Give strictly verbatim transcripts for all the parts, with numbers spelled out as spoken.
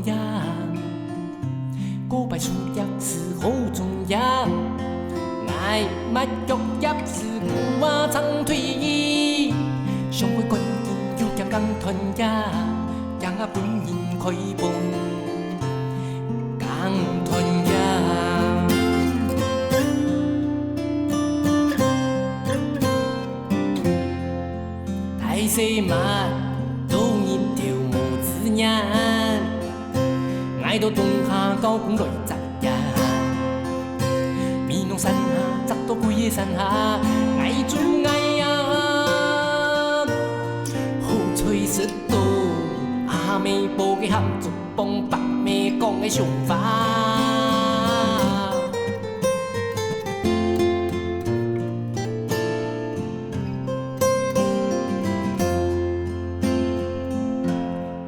呀，古柏樹葉是好種呀，𠊎抹腳葉是古話長腿兒，上回趕緊有件工團呀，驚啊分人開分工團呀。大細嘛，做日頭無自然。 𠊎到冬下交工來摘呀，美濃山下摘到桂葉山下，𠊎做𠊎呀，好彩食到阿姆煲个鹹竹幫，伯姆講个笑話。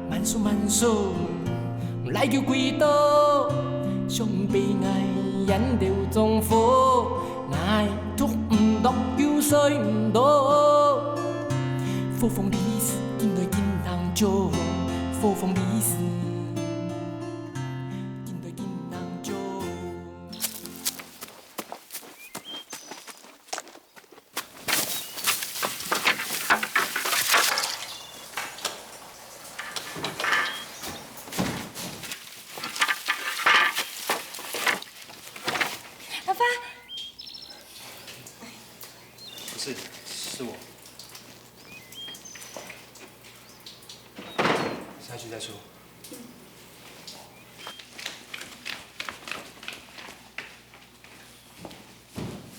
慢手慢手，來救歸到，想被𠊎引流中火，𠊎讀毋落又睡毋到。火風利時，緊來緊冷照，火風利時，緊來緊冷照。 阿發，不是，是我。下去再说。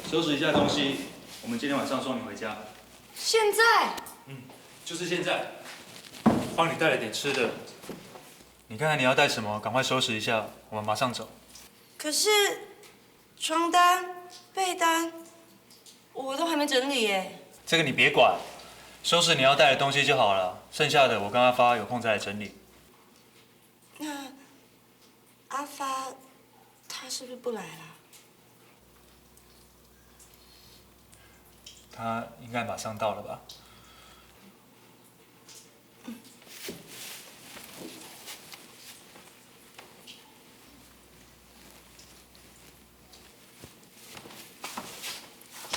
收拾一下东西，我们今天晚上送你回家。现在？嗯，就是现在。帮你带了点吃的，你看看你要带什么，赶快收拾一下，我们马上走。可是床单、被单，我都还没整理耶。这个你别管，收拾你要带的东西就好了，剩下的我跟阿发有空再来整理。那阿发他是不是不来了？ 他应该马上到了吧？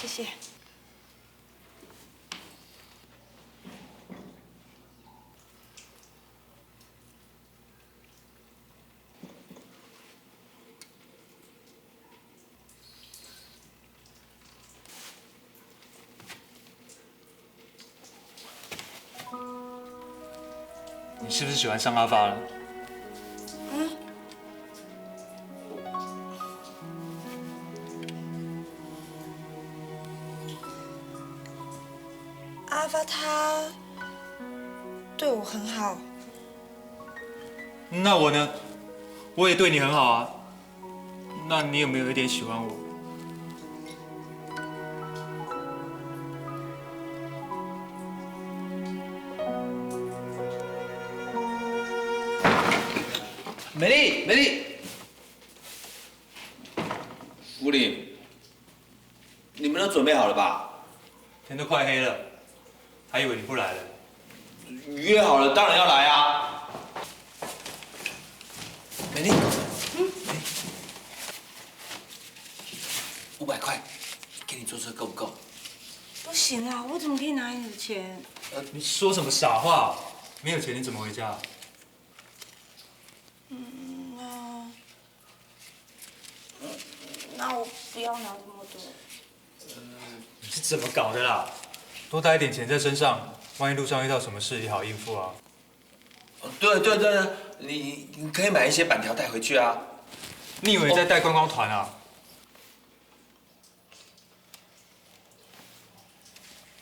谢谢。 你是不是喜欢上阿发了？嗯？阿发他对我很好。那我呢？我也对你很好啊。 那你有没有一点喜欢我？美丽，美丽，福林，你们都准备好了吧？天都快黑了，还以为你不来了。约好了，当然要来啊。 美丽，五百块，给你坐车够不够？不行啊，我怎么可以拿你的钱？呃，你说什么傻话？没有钱你怎么回家？嗯，那，嗯，那我不要拿这么多。你是怎么搞的啦？多带一点钱在身上，万一路上遇到什么事也好应付啊。 对对对，你你可以买一些粄条带回去啊。你以为在带观光团啊？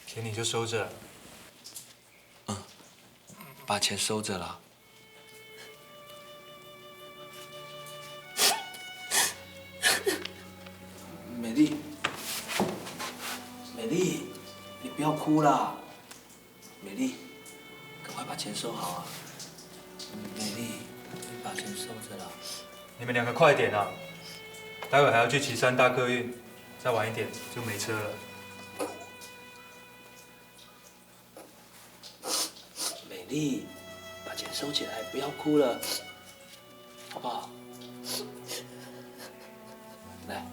钱你就收着。嗯，把钱收着了。美丽，美丽，你不要哭啦。 美丽，赶快把钱收好啊！美丽，你把钱收着啦。你们两个快点啊！待会还要去旗山搭客运，再晚一点就没车了。美丽，把钱收起来，不要哭了。好不好？来。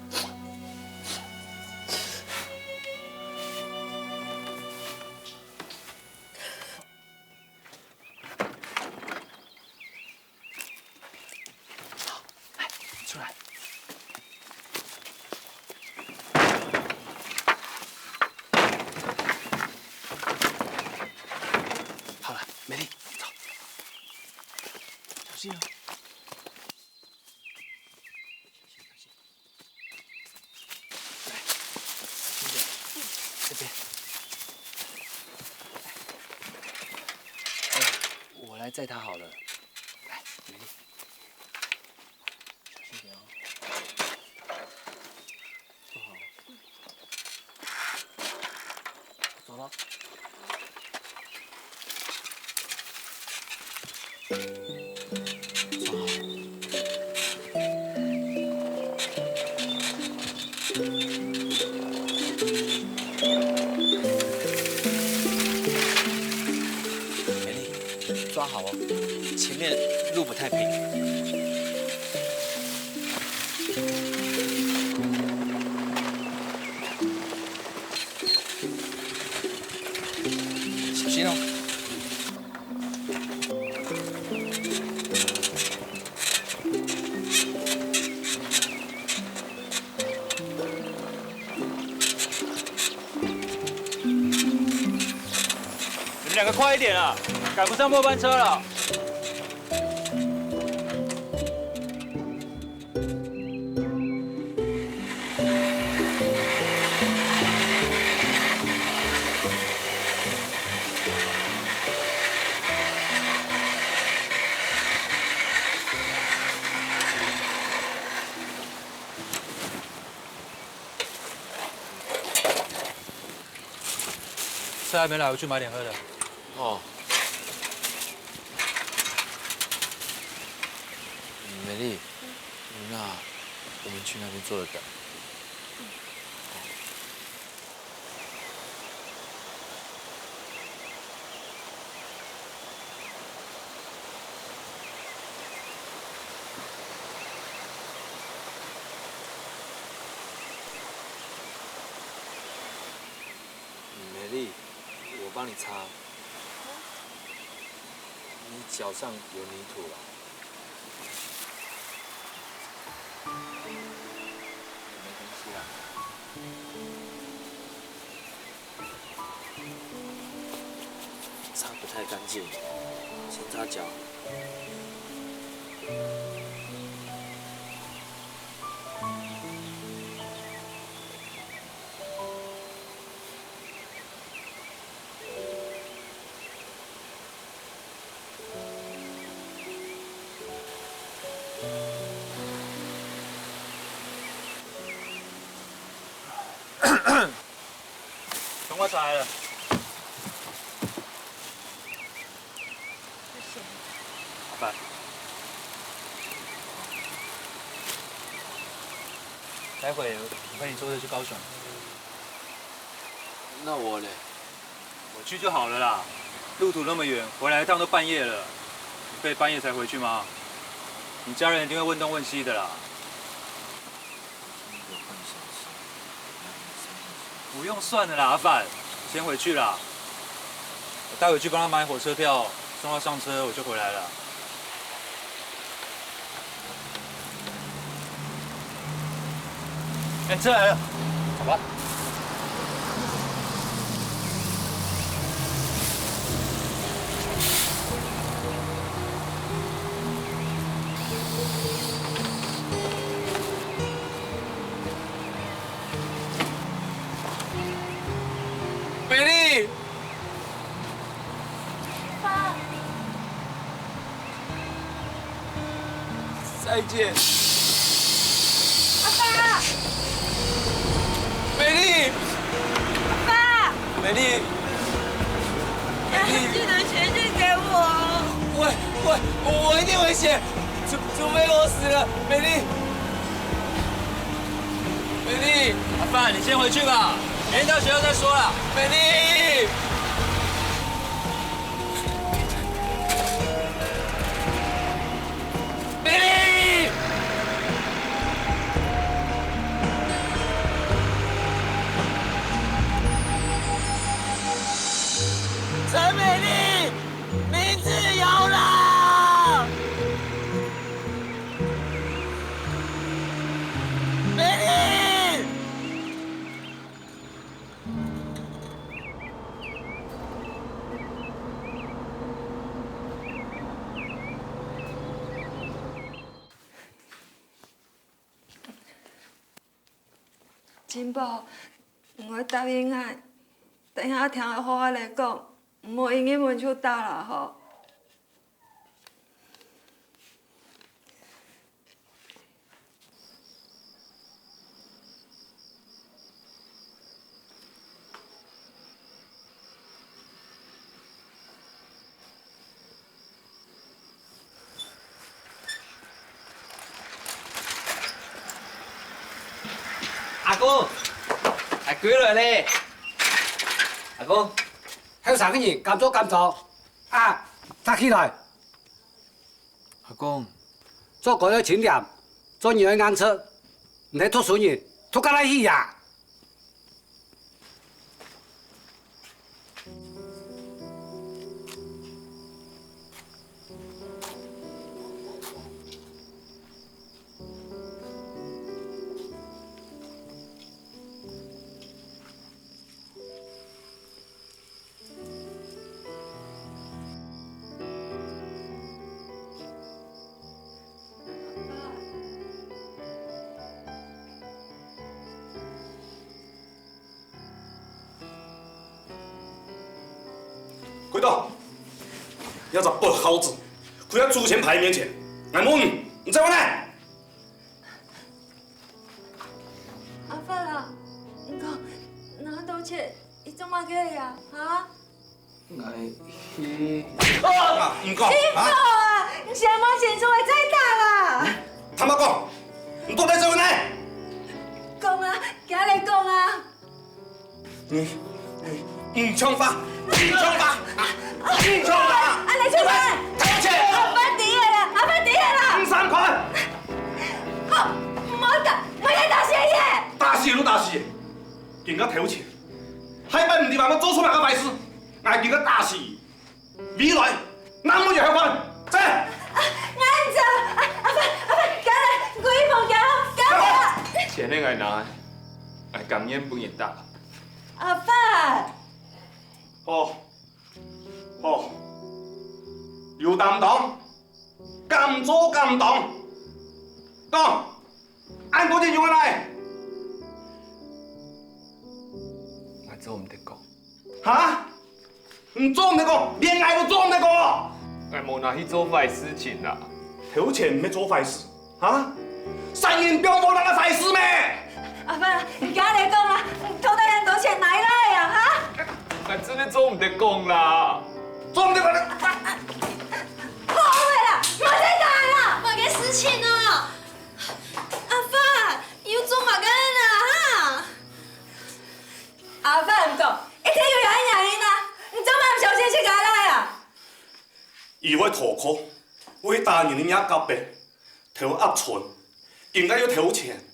好，来，出来。好了，美丽，走。小心哦。小心，小心。 来，小心点，这边。哎，我来载他好了。来，美丽，小心点哦。坐好。走了。 美丽，抓好哦，前面路不太平。小心哦。 你们两个快一点啊，赶不上末班车了。 车还没来，我去买点喝的。哦。美丽，那我们去那边坐着等。 美丽，我帮你擦。你脚上有泥土了。没关系啦。擦不太干净，先擦脚。 等我下来了。谢谢。好吧。待会我陪你坐车去高雄。那我嘞？我去就好了啦，路途那么远，回来一趟都半夜了，你可以半夜才回去吗？你家人一定会问东问西的啦。 不用算了啦，阿范，先回去啦。我待会去帮他买火车票，送他上车，我就回来了。哎，车来了，走吧。 美丽！爸。再见。阿爸！美丽！阿爸！美丽！美丽！记得写信给我。我，我，我一定会写。 除，除非我死了，美丽。美丽。阿范，你先回去吧，明天到学校再说啦。美丽。美丽。新寶，你愛答應𠊎，等下聽𠊎好好來講，毋好一入門就打啦吼。 阿公，阿貴來咧！阿公，後生个人敢做敢做，啊，站起來！阿公，做官愛清廉，做人愛硬直，你係讀書人，讀到哪去呀？ 跪倒！這隻不孝子，跪在祖先牌面前，𠊎問你，你做麼个？阿發啊，你講，拿到錢，佢做麼个呀？哈？ 𠊎去。啊，毋講，啊？啊，你先莫先出來再打啦！坦白講，你到底做哪？講啊，今日講啊！你，你，你講話，你講話，啊，你講話！啊，你出來！偷錢！阿發知个啦，阿發知个啦！你三款！好，莫打，莫再打死佢！打死就打死，人家偷錢， 下擺毋知還會做出麼个壞事，𠊎今个打死，未來，難免有後患。走！啊，𠊎毋走，啊，阿發，阿發，行啦，歸一旁行，行啦。錢係𠊎拿，𠊎甘願分人打。阿發！好，好，有擔當，敢做敢當。講， 恁多錢用哪來？𠊎做毋得講。哈？你做毋得講，連𠊎都做毋得講哦！𠊎無拿去做壞事情啊。偷錢毋係做壞事，哈？殺人放火正係壞事咩？阿發，你今日講啊，你偷到恁多錢哪來啊？哈？𠊎真个做毋得講啦。做毋得講啦！好个啦，莫再打啦！麼个事情啊？ 阿發，你又做麼个啦哈？阿發毋講，一定有佢个原因啊！你做麼毋相信自家倈啊？佢會討箍，會打人个若隔壁，偷鵪鶉，今个又偷錢，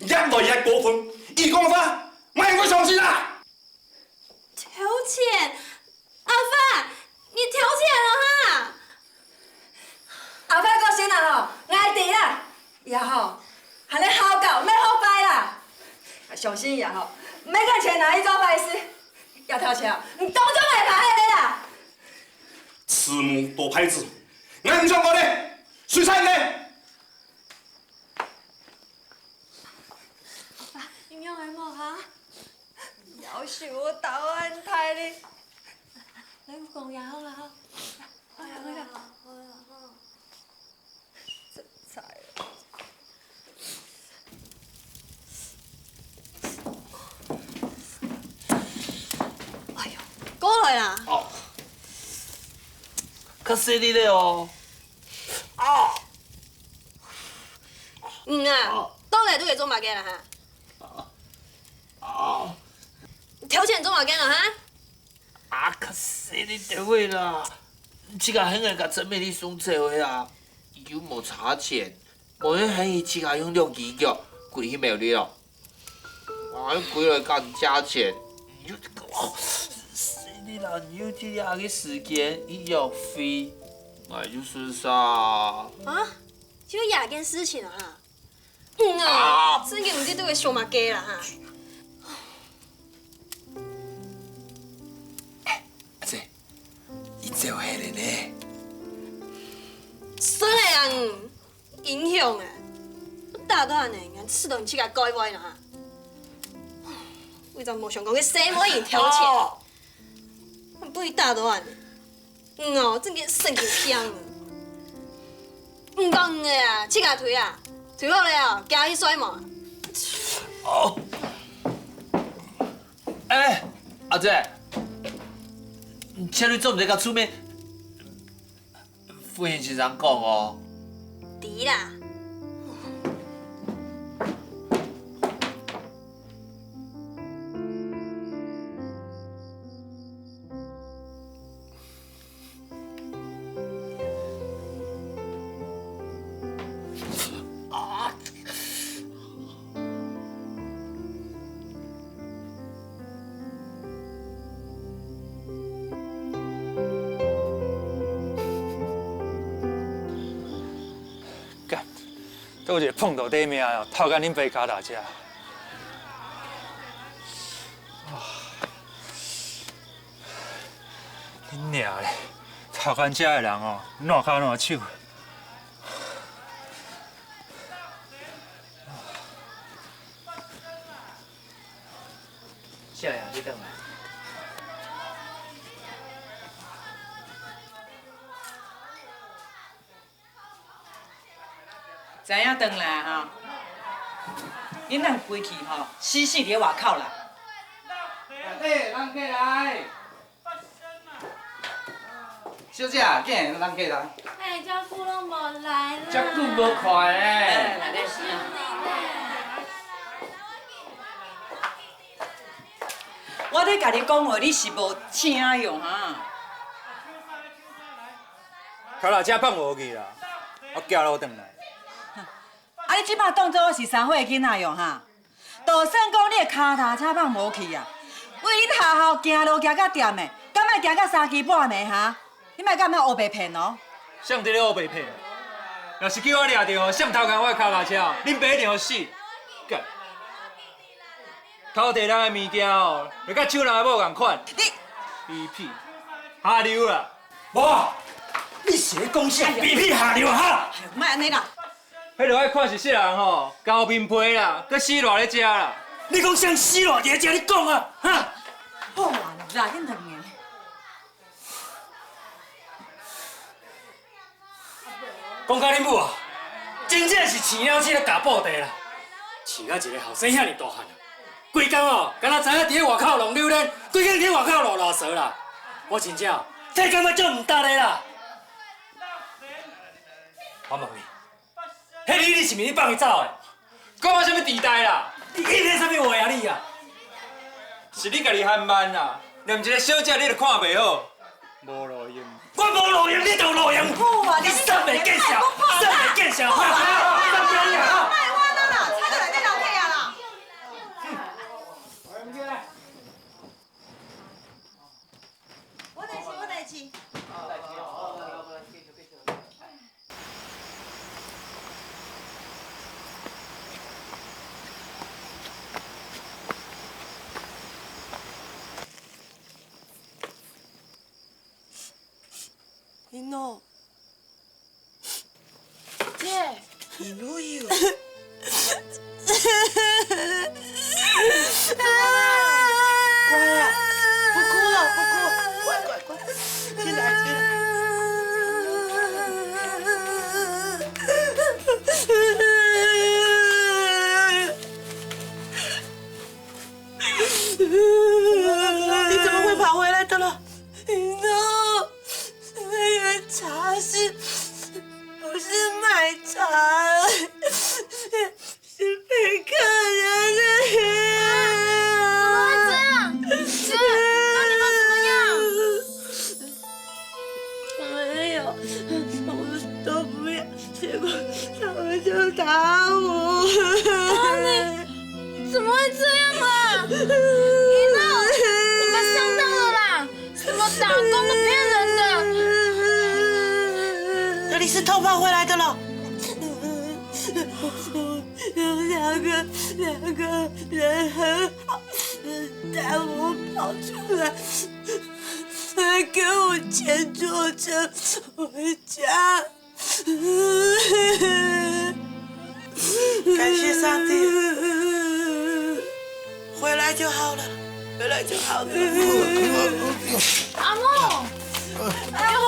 越來越過分。佢講个話，麼人會相信啊？ 偷錢？阿發，你偷錢了哈？阿發个心啊吼，𠊎知啦。以後吼，還係好教，毋好學壞啦。相信以後，毋會將錢拿去做壞事。這偷錢啊，你當作無發現个啦。慈母多敗子，𠊎毋想講咧，隨便你。 你仰仔無哈？夭壽，我打到恁大力。來，有講也好啦，好。好啦，好啦。好啦，好啦。真慘。哎喲，過來啦。哦。較細力咧哦。啊！ 嗯啊，到底都係做麼个啦哈？啊！偷錢做麼个啦哈？啊，較細力兜仔啦！自家喊𠊎甲陳美麗送走个啊，又無差錢，無人喊佢自家用兩支腳，歸去廟裡咯。啊，歸來甲你借錢，你又，哦，細力啦，你又這下个時間，醫藥費，𠊎又損失啊。啊？ 就這件事情啊哈。嗯啊，啊！真个毋知都會想麼个啦哈。阿姊，你走忒了呢？算了啦，嗯，英雄啊，打到恁呢，還試著你自家改壞啦哈。為著無相干个細妹仔挑戰，哦，分伊打到恁呢，嗯哦，真个神經病啊！毋講你啊，自家推啊，推好了哦，行去睡無？哦，哎，阿姊，請你做毋得甲出面。 夫人先生講哦。知啦。幹，都一个碰到底命哦，偷看恁肥跤踏車。恁娘咧，偷看車个人哦，爛跤爛手。 少爺，你轉來。知影轉來吼，恁樣規氣吼，死死佇外口啦。哎，人客來！ 小姐，你會當起來。哎，遮久攏無來啦。遮久無看咧。哎，來咧。我咧甲你講話，你是無聽喲哈。跤踏車放無去啦，我行路轉來。啊，你即擺當做我是三歲囡仔喲哈？ 就算講你个跤踏車放無去啊，為恁學校行路行甲踮的，敢莫行甲三更半暝哈？你莫甲人烏白騙哦。啥人佇咧烏白騙？若是叫我掠著，啥人偷牽我的跤踏車哦，恁爸一定會死。幹！偷提人的物件哦，就甲搶人的某共款。你，卑鄙，下流啦！無，你是咧講啥？卑鄙下流啊哈！哎喲，莫安尼啦。 彼就愛看是啥人吼，厚面皮啦，閣死賴咧遮啦。你講啥人死賴佇遮？你講啊，哈？好啊啦，恁兩个。講到恁母啊，真正是飼鳥鼠咧咬布袋啦，飼甲一个後生遐爾大漢啊，規工哦，干焦知影佇咧外口浪溜連，規工佇咧外口賴賴趖啦。我真正哦，替感覺足毋值得啦。我問你， 彼日你是毋是放伊走的？關我啥物底代啦？你應該啥物話啊你啊？是你家己頇顢啦，連一个小姐你都看袂好，無路用。我無路用，你就有路用。好啊，你三袂見笑，三袂見笑，哈哈，三袂見笑。莫冤枉啦，差點來變老弟啊啦。我代誌，我代誌。 Ino。姐。Ino。乖啊，不哭了，不哭，乖，乖，乖，起来，起来。 你怎么会跑回来的了？No，那个茶是，不是卖茶的，是陪客人的。怎么会这样？姐，那你们怎么样？ 没有，什么都没有，结果他们就打我。打你？怎么会这样啊？你呢？你们上当了啦！什么打工的、骗人的！那你是偷跑回来的咯？有两个，两个人很好，带我跑出来。 还给我钱坐车回家。感谢上帝，回来就好了，回来就好了。阿木，阿木，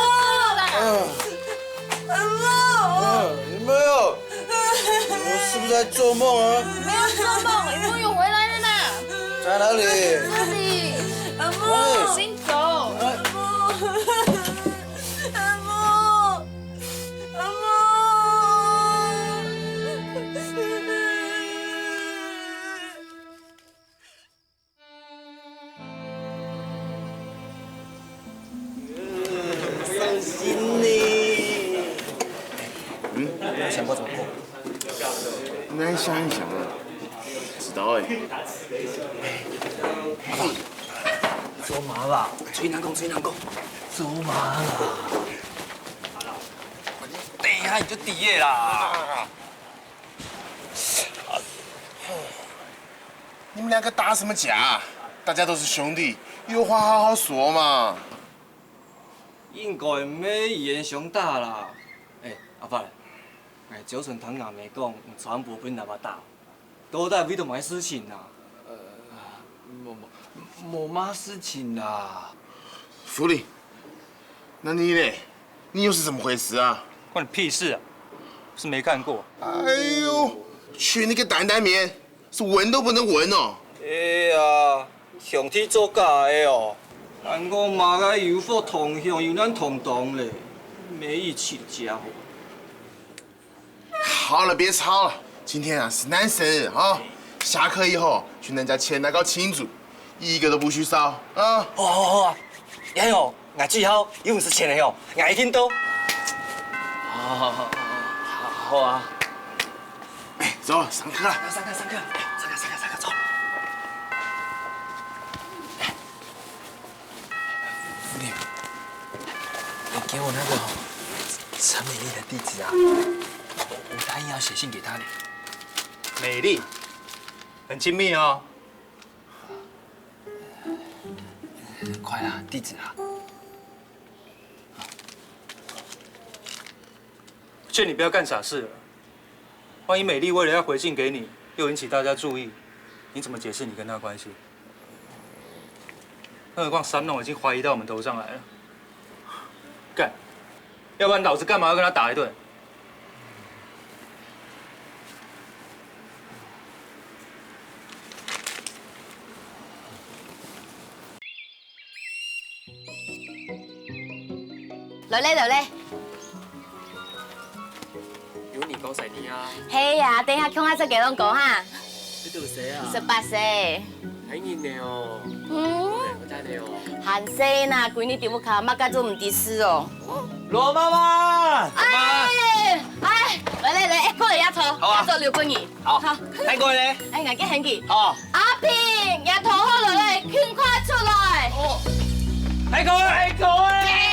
阿木，有没有？我是不是在做梦啊？没有做梦，阿木有回来了啦。在哪里？这里，阿木，先走。阿木，阿木，阿木。伤心呢。嗯，有想过怎么过？那想一想啊，知道哎。做嘛啦？吹南讲，吹南讲。做嘛啦？等一下你就跌啦。你们两个打什么架？大家都是兄弟，有话好好说嘛。应该没言相打啦。哎，阿伯，哎，就算听阿妹讲，全部分阿伯打，到底为着么个事情啊？呃，无无无么事情啦。福林，那你嘞？你又是怎么回事啊？关你屁事啊！是没看过。哎呦，去那个担担面，是闻都不能闻哦。哎呀，兄弟做假的哦。难讲嘛个有福同享，有难同当嘞，没义气的家伙。 好了，别吵了。今天啊是男生日啊，下课以后去人家牵那个亲族，一个都不许少啊。好好好啊，哎呦，俺最好有五十钱的哟，俺一定到。好好好好好啊。走，上课了。上课上课上课上课上课走。你，你给我那个陈美丽的地址啊，我我答应要写信给她的。美丽，很亲密哦。快啦，地址啊！劝你不要干傻事了。万一美丽为了要回信给你，又引起大家注意，你怎么解释你跟她关系？更何况三弄已经怀疑到我们头上来了。干，要不然老子干嘛要跟她打一顿？ 來咧，來咧。有你高彩妮啊。係啊，等下共下出去弄歌哈。你幾歲啊？十八歲。還年呢哦。嗯，不得了哦。還細呢，歸日在屋下，麼个都毋知事哦。羅媽媽，哎哎，來來來，哎，過來這坐，好啊這坐留分你。好好。太過咧。哎，𠊎个行李。哦，阿平，也拖好了嘞，趕快出來。太過，太過哎！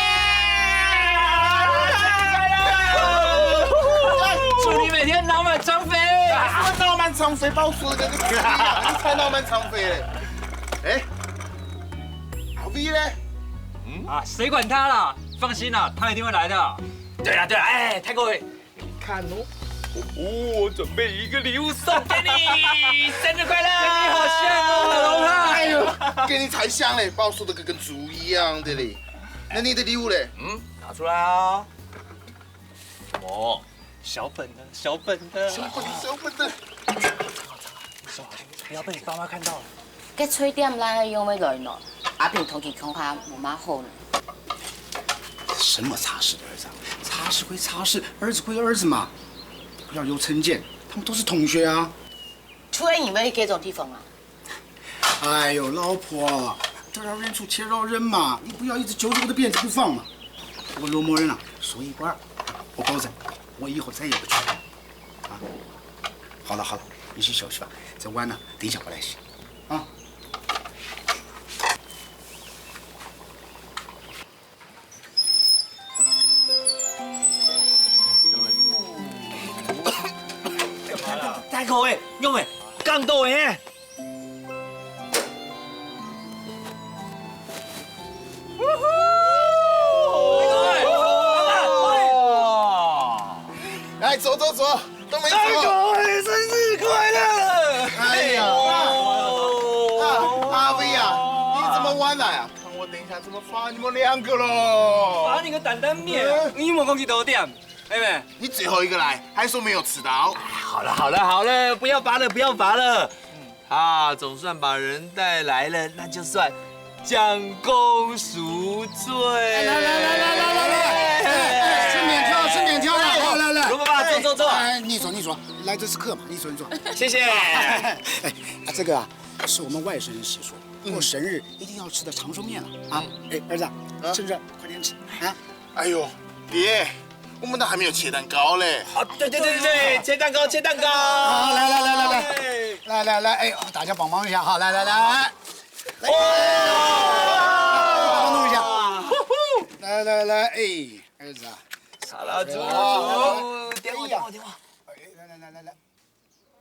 祝你每天腦滿腸肥。什么脑满肠肥，包叔的跟个屁一样，你才脑满肠肥嘞。哎，阿伟嘞？啊，谁管他啦？放心啦，他一定会来的。对啦对啦，哎，太过哎，你看哦，我准备一个礼物送给你，生日快乐！你好像哦，龙啊！哎呦，给你才像嘞，包叔的跟跟猪一样的嘞。那你的礼物嘞？嗯，拿出来啊。什么？小本的，小本的。小本的，小本的。不要被你爸妈看到了。該吹點爛个樣會來喏，阿平同佢講下無麼好呢。什么差事的儿子啊？差事歸差事，儿子歸兒子嘛，不要有成见，他们都是同学啊。出來你們去該種地方啊？哎呦，老婆，這饒人處且饒人嘛，你不要一直揪着我的辫子不放嘛。我羅某人啊，手藝不二，我保證，我以后再也不去了。啊，好了好了，你去休息吧，這碗呢，等一下我來洗。啊。 大哥哎，用哎，干到哎！来，走走走，都没走。大哥哎，生日快乐！哎呀，啊，看来啊，看我等一下怎么罚你们两个喽。罚你个担担面啊，嗯。你有没有讲几多点？妹妹，你最后一个来，还说没有迟到。好了好了好了，不要罚了，不要罚了。啊，总算把人带来了，那就算将功赎罪。来来来来来来来来，哎哎，吃免挑，吃免挑了，哎，好，来来，罗爸爸，哎，坐坐坐。哎，你坐你坐，来这是客嘛，你坐你坐。谢谢。哎，啊，这个啊，是我们外省人习俗，过生日一定要吃的长寿面了啊。哎，儿子，趁热快点吃啊。哎呦，爹，我们都还没有切蛋糕嘞。啊，对对对对对，切蛋糕，切蛋糕。好，来来来来来，哎。来来来，哎，大家帮忙一下哈，来来来，来，哦，帮忙一下，来来来，哎，儿子啊，蜡烛，哦，点火点火点火。哎，来来来来来。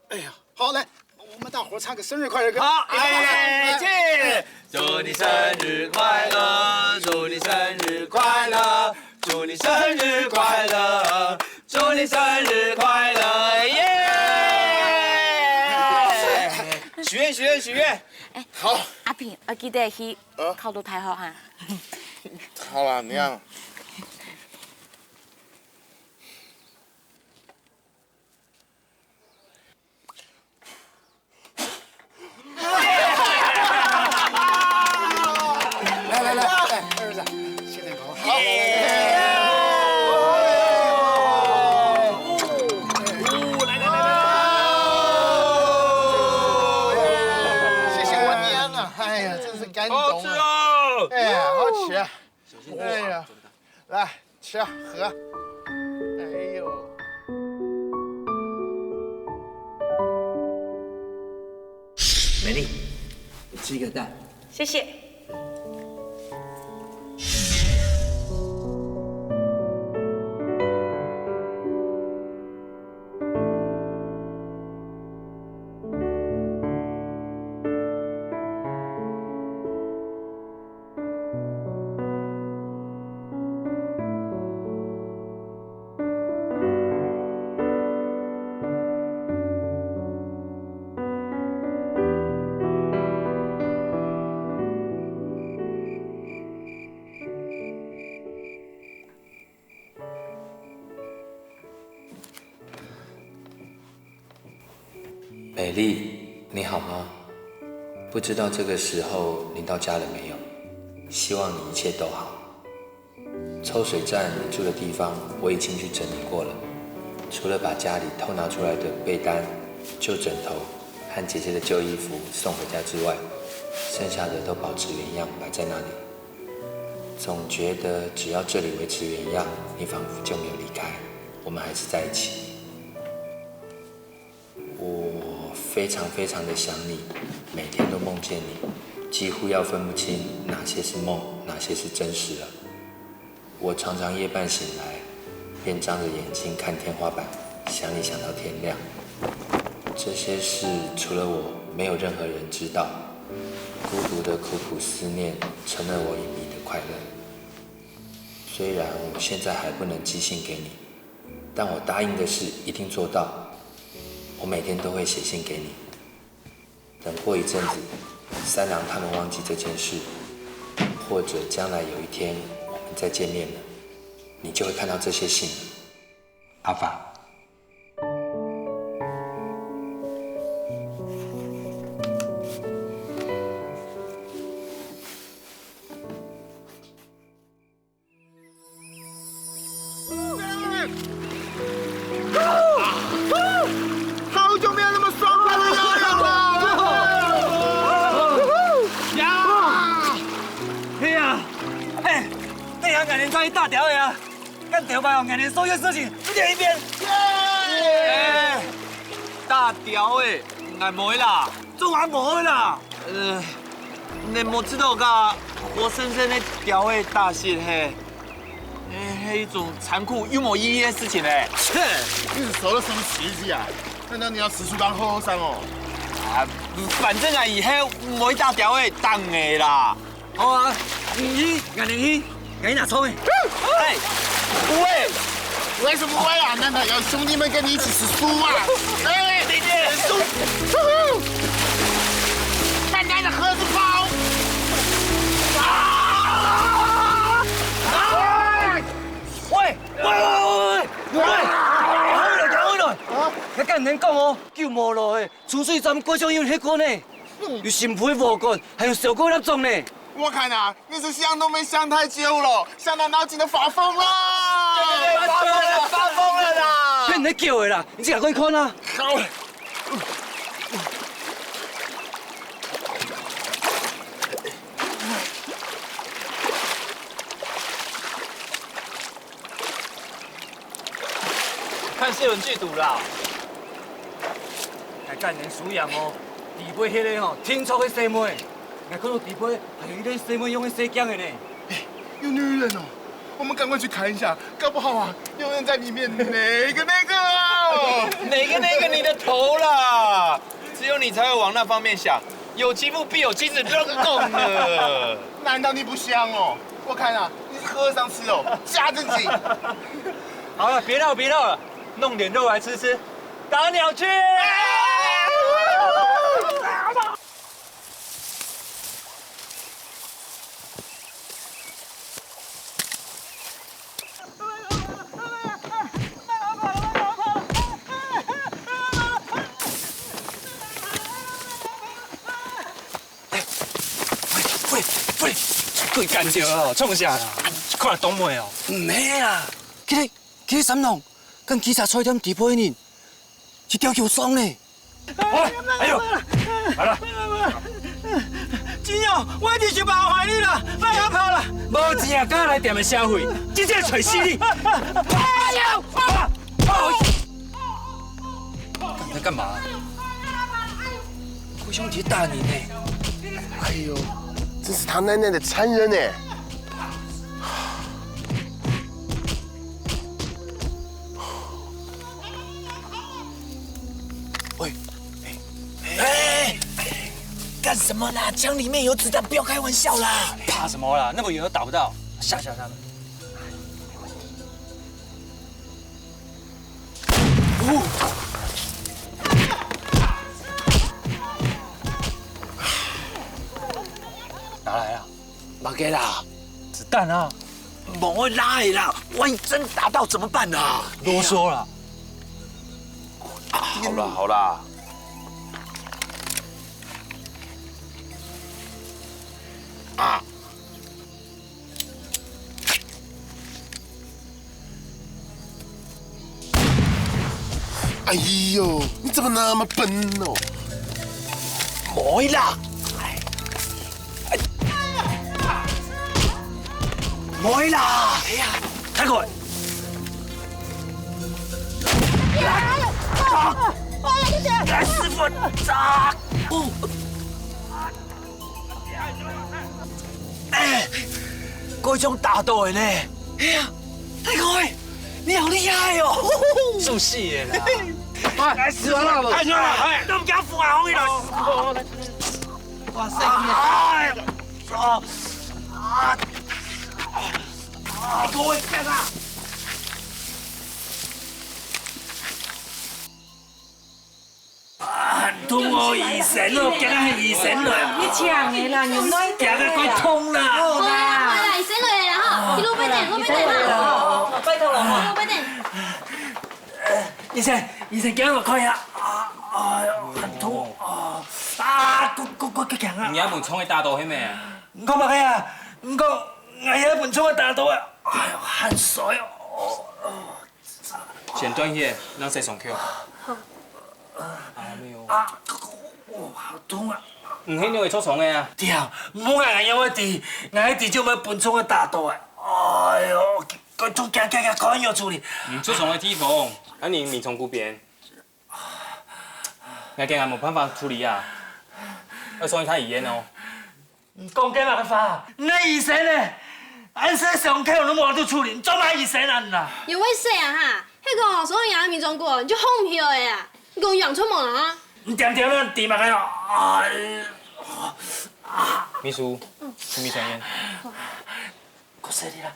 哎呀，好，来，我们大伙儿唱个生日快乐歌。好，哎，哎，哎，哎。祝你生日快乐，祝你生日快乐，祝你生日快乐，祝你生日快乐，耶！许愿，许愿，许愿。哎，好。阿平，要记得去啊？考到大学哈。好啦，你看。来来来，来，儿子，谢谢你。好。耶！哦，来来来来来。谢谢我娘啊，哎呀，真是感动啊。好吃哦。哎呀，好吃啊。 哎呀，来，吃啊，喝。哎呦。美丽，你吃一个蛋。谢谢。美丽，你好吗？不知道这个时候你到家了没有？希望你一切都好。抽水站你住的地方，我已经去整理过了，除了把家里偷拿出来的被单、旧枕头和姐姐的旧衣服送回家之外，剩下的都保持原样摆在那里。总觉得只要这里维持原样，你仿佛就没有离开，我们还是在一起。 我非常非常的想你，每天都梦见你，几乎要分不清哪些是梦，哪些是真实了。我常常夜半醒来，便张着眼睛看天花板，想你想到天亮。这些事除了我，没有任何人知道。孤独的苦苦思念，成了我隐秘的快乐。虽然我现在还不能寄信给你， 但我答应的事一定做到。我每天都会写信给你。等过一阵子，三郎他们忘记这件事，或者将来有一天我们再见面了，你就会看到这些信了。阿发。 好久没有那么爽快的游泳了！呀！哎呀，哎，等下𠊎等出去打釣个啊！恁頭擺哦，𠊎等所有事情都練一遍。耶！哎，打釣个，𠊎無去啦。做麼个無去啦？呃，你無知道个活生生个釣个打死嘿？ 哎，係一種殘酷又無意義个事情呢。切，你是受了什麼刺激啊？難道你要四處當好學生哦？啊，反正啊，以後毋會打釣个，打魚啦。好啊，你去，𠊎等去，𠊎去拿銃个。哎，喂，為什麼會啊？難道要兄弟們跟你一起吃素啊？哎，你這素，慢慢的喝這包。你講哦，救無路欸，出水站過像有人歇過呢，有新婦个禾稈，還有燒過个蠟燭呢。我看啊，你是想都沒想太久了，想到腦筋都發瘋了。對對對，發瘋了，發瘋了啦！騙你叫的啦，你自家過去看啊。好。 看新聞劇毒啦！哎，幹，連輸贏哦！底背迄個吼，聽說个細妹，𠊎看到底背還有一個細妹用个細鏡的呢。有女人哦！我們趕快去看一下，搞不好啊，有人在裡面哪個哪個哦！哪個哪個你的頭啦！只有你才會往那方面想，有其父必有其子，亂講呢。難道你不香哦？ 我看啊，你是和尚吃肉，假正經。好了，別鬧別鬧了，弄點肉來吃吃，打鳥去！喂，喂，喂，鬼幹掉哦，創啥啦？看東妹哦。毋係啊，佢个，佢个三郎，跟警察菜店底背个人，一條橋上呢。哎，哎呦，好了。金勇，我一定是麻煩你了，莫阿婆了。無錢啊，敢來店个消費，直接捶死你！哎呦，啊！ 你在幹嘛？我兄弟打你呢。哎呦，真是他奶奶的残忍呢。喂，哎，哎，干什么啦？枪里面有子弹，不要开玩笑啦。怕什么啦？那么远都打不到，吓吓他们。 拿來啊！麼个啦？子彈啊！莫拉啦！萬一真打到怎麼辦啊？囉嗦啦！啊，好啦好啦。啊！ 哎呦，你怎麼那麼笨哦？莫啦！莫啦！哎呀，太過！來，師傅，扎！哦！ 哎，該種打到个呢？哎呀，大哥，你好厲害哦！輸死个啦！哎，死完了！哎，死完了！哎，都毋驚付啊，紅衣人！哇塞！哎呀，啊啊！你給我幹啊！ 啊，痛哦，醫生哦，驚啊，醫生了。你搶个啦，你哪行啊，快痛啦！好啦，好啦，醫生來了哈，你路邊等，路邊等哈。拜託了哈。路邊等。醫生，醫生，驚我看一下。啊，哎喲，很痛啊！啊，快快快快行啊！你阿文聰个打到係無？你講麼个啊？你講𠊎阿文聰个打到啊？哎喲，汗水哦！ 先斷血，讓洗傷口。啊，沒有。啊，哦，好痛啊！你係仰會著傷个啊？對啊，毋好𠊎仰會知，𠊎知就毋會分蟲仔打到啊！哎喲，佢佢佢佢佢佢佢處理。你著傷个地方，恁樣民眾這邊，𠊎驚𠊎無辦法處理啊，愛送去太醫院哦。 你講該麼个話？你係醫生呢？恁細傷口你無法度處理，你做麼个醫生啊你啊？有位說啊哈，該個所有人民中國，你就烘皮了啊！你講養出無啊？你點點那點麼个啊？哎，啊！秘書，請你抽菸。過生日了。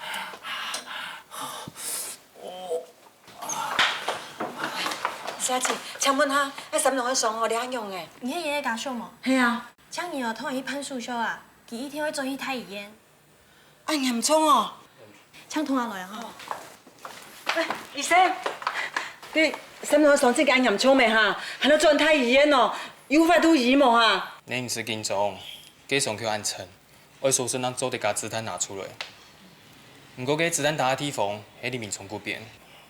小姐，請問哈，該三郎个傷吼，這樣个？你係佢个家屬無？係啊。 請你哦，同𠊎去辦手續啊，佢一定會轉去大醫院。恁嚴重哦！請同𠊎來啊吼。喂，醫生，該三郎傷勢恁嚴重咩哈？還愛轉大醫院哦，有法度醫無哈？你毋使緊張，該傷口恁深，愛手術正做得將子彈拿出來。毋過該子彈打个地方係裡面中骨邊，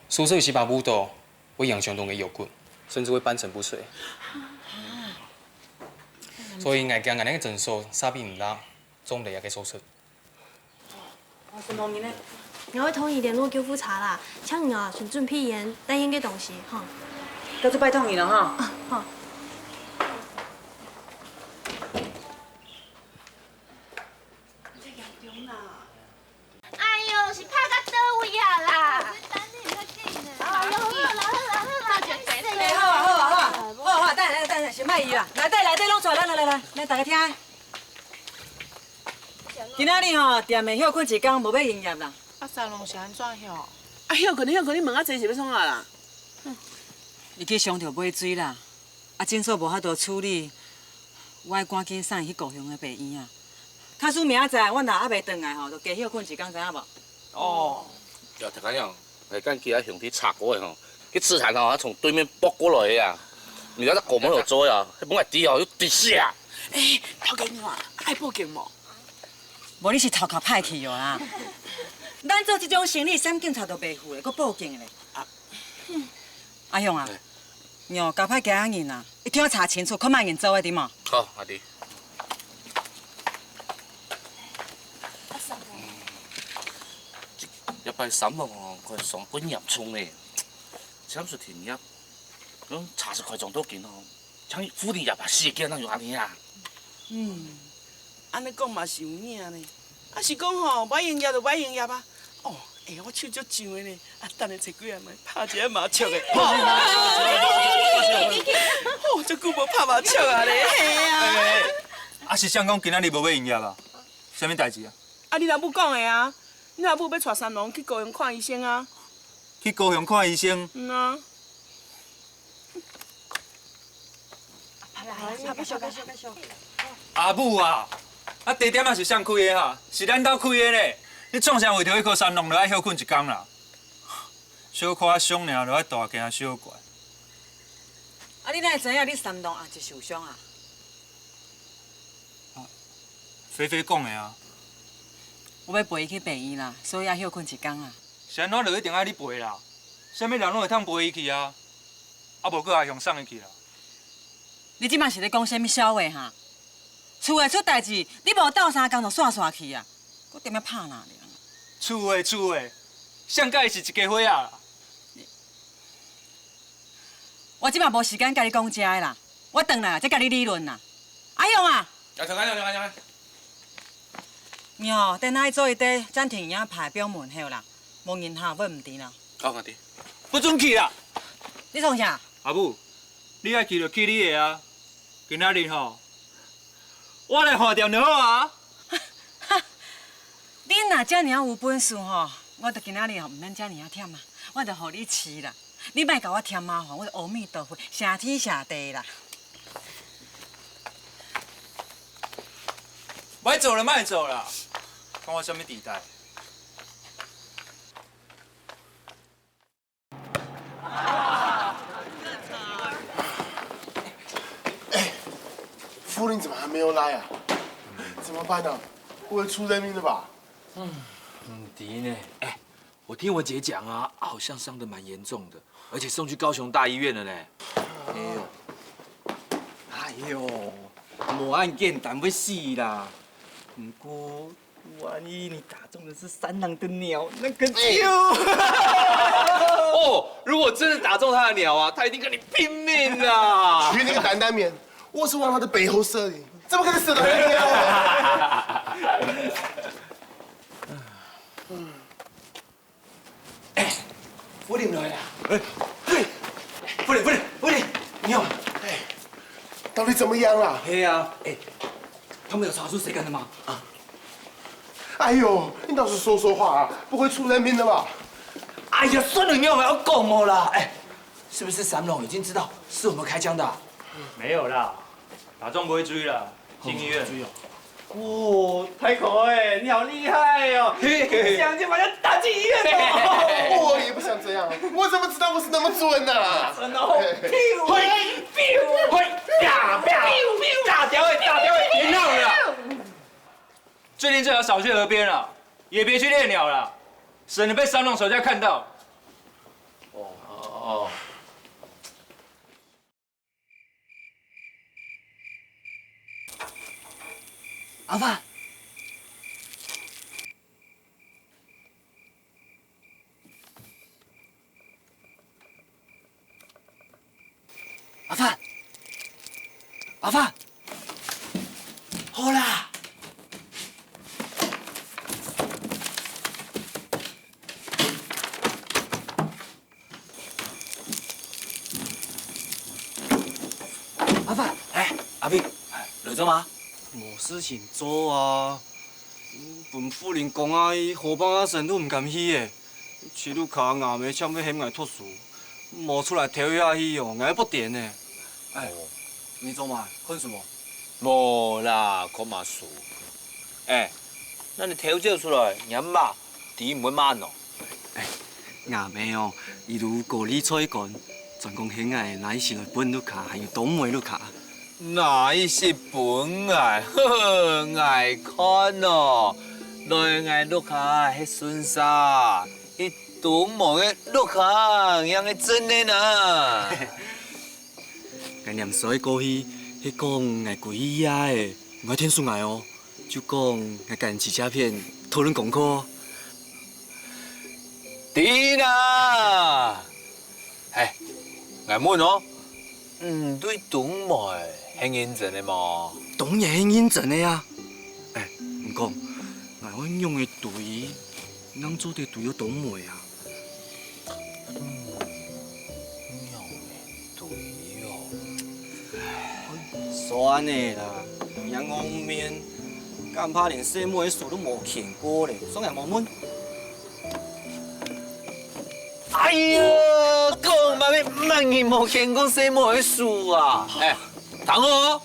手術有時把舞到，會影響到个腰骨，甚至會半身不遂。所以𠊎驚𠊎等个診所煞分人，做毋得這个手術。 𠊎會同你聯絡救護車啦，請你哦，先準備煙，帶煙个東西，吼。該就拜託你了哈。啊，好。哎喲，是拍到佗位啊啦？哎喲，好啦，好啦，好啦，好啦，好啦，好啦，好啦，好啦，等下，等下，先莫醫啦，來，來，來，攏出來，來，來，來，來，大家聽。 今仔日吼，店會休睏一工，無愛營業啦。啊，三郎是按怎樣？啊，休睏，休睏，你問啊濟是欲創啥啦？你去傷著尾水啦，啊，診所無法度處理，我愛趕緊送伊去高雄个病院啊。假使明仔載阮若猶未轉來吼，就加休睏一工，知影無？哦。呀，大家講， 來，今仔日兄弟查過个吼，去刺探吼，他從對面撲過來个啊。你看他狗沒有追啊，還不敢追哦，又追死啊！哎，頭家娘啊，愛報警無？無你是頭殼歹去哦啦！咱做這種生理，閃警察都袂赴咧，閣報警咧。啊，阿雄啊，你哦，交派幾下人啊，一定愛查清楚，看麼人做个，對無？好，阿弟。 這擺三郎哦，看傷過嚴重咧，簽署停業，講查出塊狀到今哦，像婦人業啊，事件哪有恁樣啊？嗯，按呢講嘛是有影呢。啊是講吼，無愛營業就無愛營業啊。哦，哎呀，我手足癢个呢，啊，等下找幾下來拍一下麻雀个。吼，足久無拍麻雀啊咧，嘿啊。啊是啥人講今仔日無愛營業啊？啥物代誌啊？ 啊，你老母講个啊，你老母欲帶三郎去高雄看醫生啊。去高雄看醫生？嗯啊。阿母啊，啊，茶店仔是啥人開个哈？是咱兜開个呢。你創啥為著彼个三郎就愛歇睏一工啦？小可仔傷爾，就愛蹛間仔小可。啊，你哪會知影你三郎阿叔受傷啊？ 菲菲講个啊。我欲陪伊去病院啦，所以愛歇睏一工啊。是按怎就一定愛你陪啦？啥物人攏會通陪伊去啊？啊無，閣阿雄送伊去啦。你這馬是咧講啥物笑話哈？厝會出代誌，你無鬥相共就煞煞去啊，閣踮遐拍若咧。厝會，厝會，啥人佮伊是一家伙仔啦？ 我這馬無時間佮你講遮个啦，我轉來啊，才佮你理論啦。阿雄啊！啊，停啊，停啊，停啊！你吼，等下做一塊暫停營業牌放門口啦，無人客會毋知啦。好，阿弟。不准去啦！你創啥？阿母，你愛去就去你个啊，今仔日吼， 我來換店就好啊。你若遮爾有本事吼，我就今仔日吼毋免遮爾忝啊，我就予你試啦。你莫共我添麻煩，我就阿彌陀佛，謝天謝地啦。莫做了，莫做了，管我啥物底代。 夫人怎么还没有来啊？怎么办呢？不会出人命了吧？嗯，毋知呢。哎，我听我姐讲啊，好像伤得蛮严重的，而且送去高雄大医院了呢。哎呦，哎呦，无恁简单会死啦。毋过 万一你打中的是三郎的鸟，那可就……哦，如果真的打中他的鸟啊，他一定跟你拼命啊！去你个担担面，我是往他的背后射的，怎么可能射到他的鸟啊？ 哎，夫人来了。哎，对，夫人，夫人，夫人，你好。哎，到底怎么样了？嘿啊，哎，他们有查出谁干的吗？啊，哎呦，你倒是说说话啊，不会出人命的吧？哎呀，算了，你有没有讲我啦？哎，是不是三郎已经知道是我们开枪的啊？没有啦，打中尾水啦，进医院。哦，尾水哦。哦，太可爱，你好厉害哦！嘿嘿嘿。想就把他打进医院哦。我也不想这样，我怎么知道我是那么准呢？真的哦，嘿，嘿，呀，不要，打掉欸，打掉欸，别闹了啦！最近最好少去河边了，也别去猎鸟了，省得被山洞手下看到。哦哦。 阿爸，阿爸，阿爸，好啦！ 阿爸，哎，阿明，哎，來做麼个？無事情做啊。分婦人講啊，去河壩仔跈都毋敢去欸。這下屋下阿姆強欲喊𠊎讀書，無出來透一下氣哦，𠊎會發癲呢。哎，你做麼个？看書無？無啦，看麼个書？哎，該你偷走出來，若姆知毋會罵哦？ 吾姆哦，一路高麗菜乾，專講喊𠊎拿一息來分屋下，還有當妹屋下。拿一息分𠊎，呵呵，𠊎看哦，來𠊎屋下歇順續，一當妹个屋下，仰會真个呢？𠊎唸書過去，係講𠊎歸去啊欸，毋愛𢯭手𠊎哦。 就講𠊎佮人自家片討論功課。對啦！嘿，𠊎問哦，你對當妹係認真个無？當然係認真个啊！哎，毋過，𠊎愛仰仔追，正做得追著當妹啊？ 仰仔追哦？算了啦，仰仔面，敢怕連細妹个手都無牽過咧，算𠊎無問。哎喲，講麼个麼人無牽過細妹个手啊？哎，聽好哦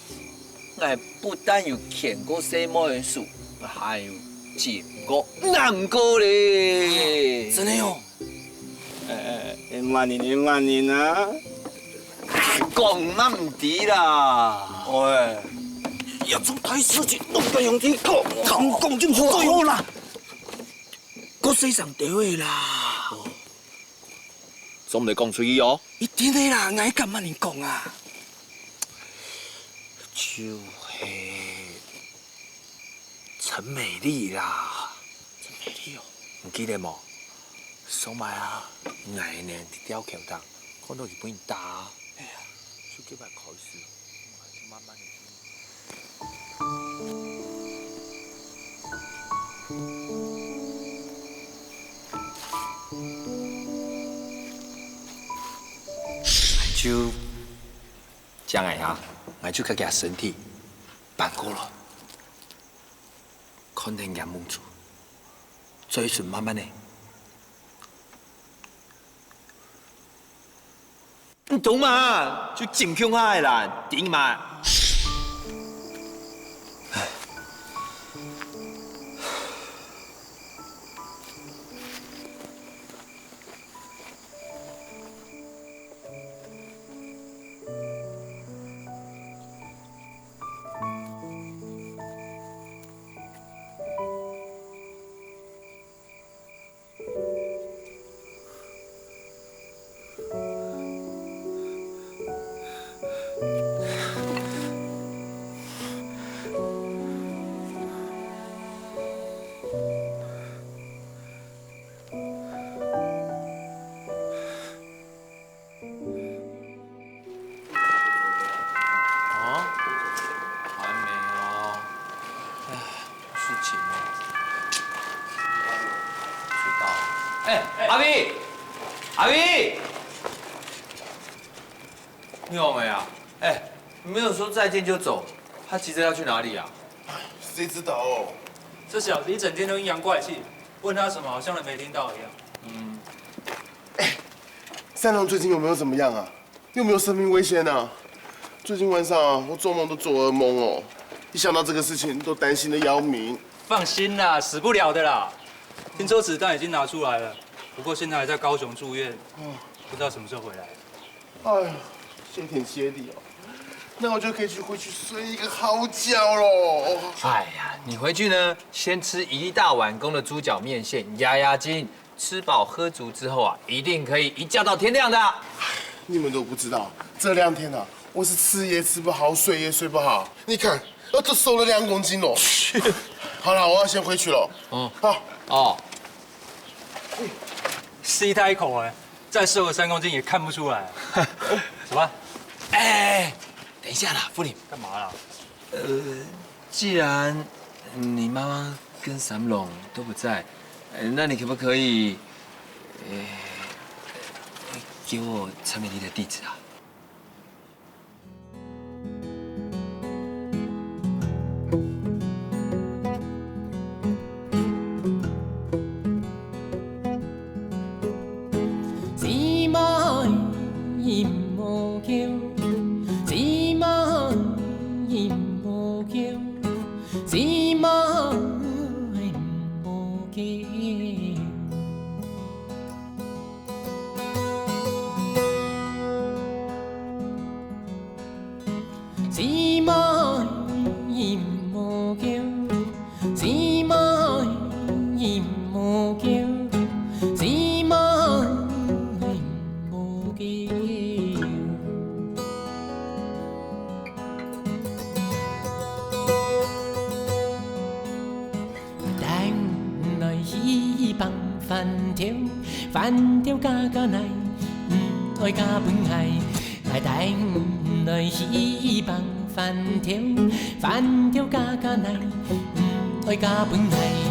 ，𠊎不但有牽過細妹个手，還有親過、攬過咧。真个哦？ 哎，哎，麼人，麼人啊？講嘛毋知啦。喂，這種大事情，攏該用你講，通講就好啦。過細聲兜仔啦。做毋得講出去哦。一定个啦，𠊎敢麼人講啊？就係陳美麗啦。陳美麗哦。你記得無？ 上擺啊，𠊎呢，在吊橋頂，看著佢分人打，哎呀，就該擺開始，𠊎就慢慢仔就，就恁仔啊，𠊎就共厥身體搬過來，看等厥目珠，嘴唇慢慢仔 你懂嗎？就盡共下个啦，知嗎？啊？還沒啊。唉，事情啊。知道。哎，阿V，阿V，你好沒啊？哎，你沒有說再見就走，他急著要去哪裡啊？誰知道哦？這小子一整天都陰陽怪氣，問他什麼好像人沒聽到一樣。嗯。哎，三郎最近有沒有怎麼樣啊？ 有沒有生命危險啊？最近晚上啊，我做夢都做噩夢哦。一想到这个事情，都担心的要命。放心啦，死不了的啦。听说子弹已经拿出来了，不过现在还在高雄住院，不知道什么时候回来。哎呀，谢天谢地哦，那我就可以去回去睡一个好觉喽。哎呀，你回去呢，先吃一大碗公的猪脚面线压压惊，吃饱喝足之后啊，一定可以一觉到天亮的。你们都不知道，这两天啊，我是吃也吃不好，睡也睡不好。你看，我都瘦了两公斤了。好了，我要先回去了。哦好，哦，吸他一口哎，再瘦个三公斤也看不出来。走吧。哎，等一下啦，富林，干嘛啦？既然你妈妈跟三龙都不在，呃那你可不可以，呃，给我蔡美丽的地址啊？姊妹毋好叫，姊妹毋好叫，姊妹毋好叫。姊妹毋好叫，姊妹毋好叫，姊妹毋好叫。等來去放番條，番條加加來，毋愛加分𠊎。 來帶你來去放番條，番條加加來，毋愛加分𠊎。